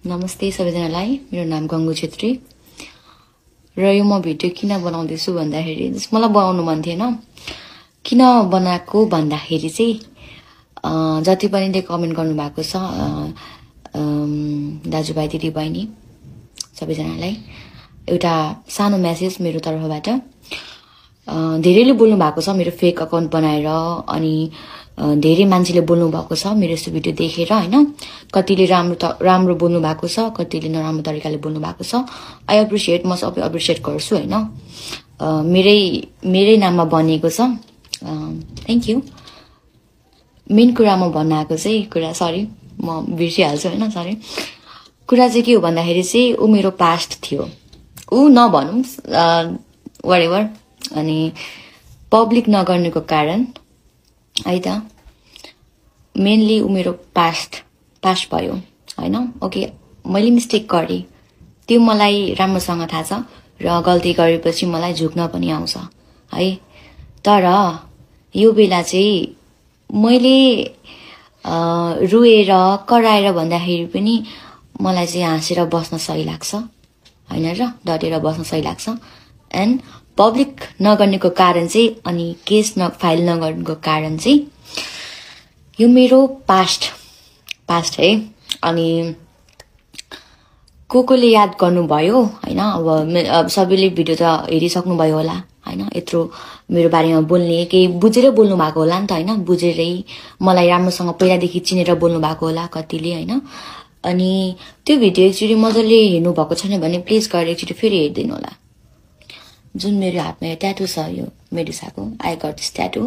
नमस्ते सबैजनालाई मेरो नाम गंगु छेत्री र यो म भिडियो किन बनाउँदैछु भन्दाखेरि मलाई बनाउनु मन थिएन किन बनाएको भन्दाखेरि चाहिँ जति पनि कमेन्ट गर्नु भएको छ दाजुभाइ दिदी बहिनी सबैजनालाई एउटा सानो मेसेज मेरो तर्फबाट धेरैले बोल्नु भएको छ मेरो फेक अकाउन्ट बनाएर अनि धेरै मान्छेले बोल्नु भएको छ मेरो यस्तो भिडियो देखेर हैन कतिले राम्रो बोल्नु भएको छ कतिले नराम्रो तरिकाले बोल्नु भएको छ आई एप्रिशिएट म सबै एप्रिशिएट गर्छु हैन मेरै नाममा बनेको छ थ्यांक यू मेन कुरा म भन्न आएको चाहिँ कुरा सरी म बिर्सिहाल्छु हैन सरी कुरा चाहिँ के हो भन्दाखेरि चाहिँ उ मेरो पास्ट थियो उ नभनौं व्हाटएभर अनि पब्लिक नगर्नेको कारण है त मेनली उ मेरो पास्ट भयो हैन ओके मैले मिस्टेक गरे त्यो मलाई राम्रोसँग थाहा छ र गल्ती गरेपछि मलाई झुक्न पनि आउँछ है तर यो बेला चाहिँ मैले रुएर कराएर भन्दाखेरि पनि मलाई चाहिँ हाँसेर बस्न सही लाग्छ हैन र डटेर बस्न सही लाग्छ एन्ड पब्लिक नगर्नेको कारण चाहिँ अनि केस फाइल नगर्नेको कारण चाहिँ यो मेरो पास्ट है अनि कोले याद गर्नुभयो हैन अब सबैले भिडियो त हेरिसक्नु भयो होला हैन यत्रो मेरो बारेमा बोल्ने केही बुझेर बोल्नु भएको होला नि त हैन बुझेरै मलाई राम्रोसँग पहिलादेखि चिनेर बोल्नु भएको होला कतिले हैन अनि त्यो भिडियो एकचोटी मजाले हेर्नु भएको छैन भने प्लिज गएर एकचोटी फेरि हेर्दिनु होला जुन मेरो हातमा यो ट्याटु छ यो मेडुसाको आई गट दिस ट्याटु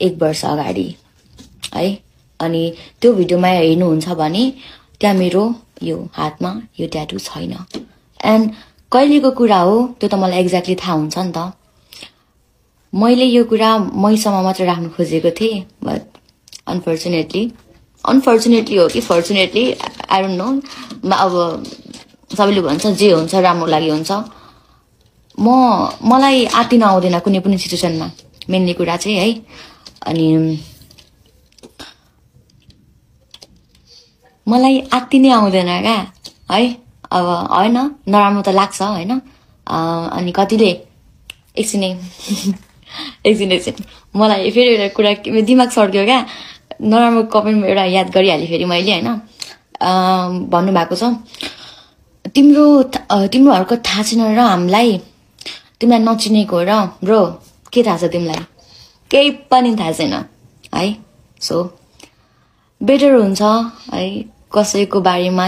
1 वर्ष अगाडि है अनि त्यो भिडियोमा हेर्नुहुन्छ भने त्यहाँ मेरो यो हातमा यो ट्याटु छैन एन्ड कहिलेको कुरा हो त्यो त मलाई एक्ज्याक्टली थाहा हुन्छ नि त मैले यो कुरा मैसम्म मात्र राख्न खोजेको थिएँ बट अनफर्चुनेटली हो कि फर्चुनेटली आई डोन्ट नो अब सबैले भन्छ जे हुन्छ राम्रो लागि हुन्छ मलाई आत्तिन आउँदैन कुनै पनि सिचुएसनमा मेनली कुरा चाहिँ है अनि मलाई आत्तिनै आउँदैन क्या है अब हैन नराम्रो त लाग्छ हैन अनि कतिले एकछिन मलाई फेरि एउटा कुरा दिमाग सर्क्यो क्या नराम्रो कमेन्ट एउटा याद गरिहालेँ फेरि मैले हैन भन्नु भएको छ तिम्रोहरुको थाहा छैन र हामीलाई तिमीलाई नचिनेको र ब्रो के थाहा छ तिमीलाई केही पनि थाहा छैन है सो बेटर हुन्छ है कसैको बारेमा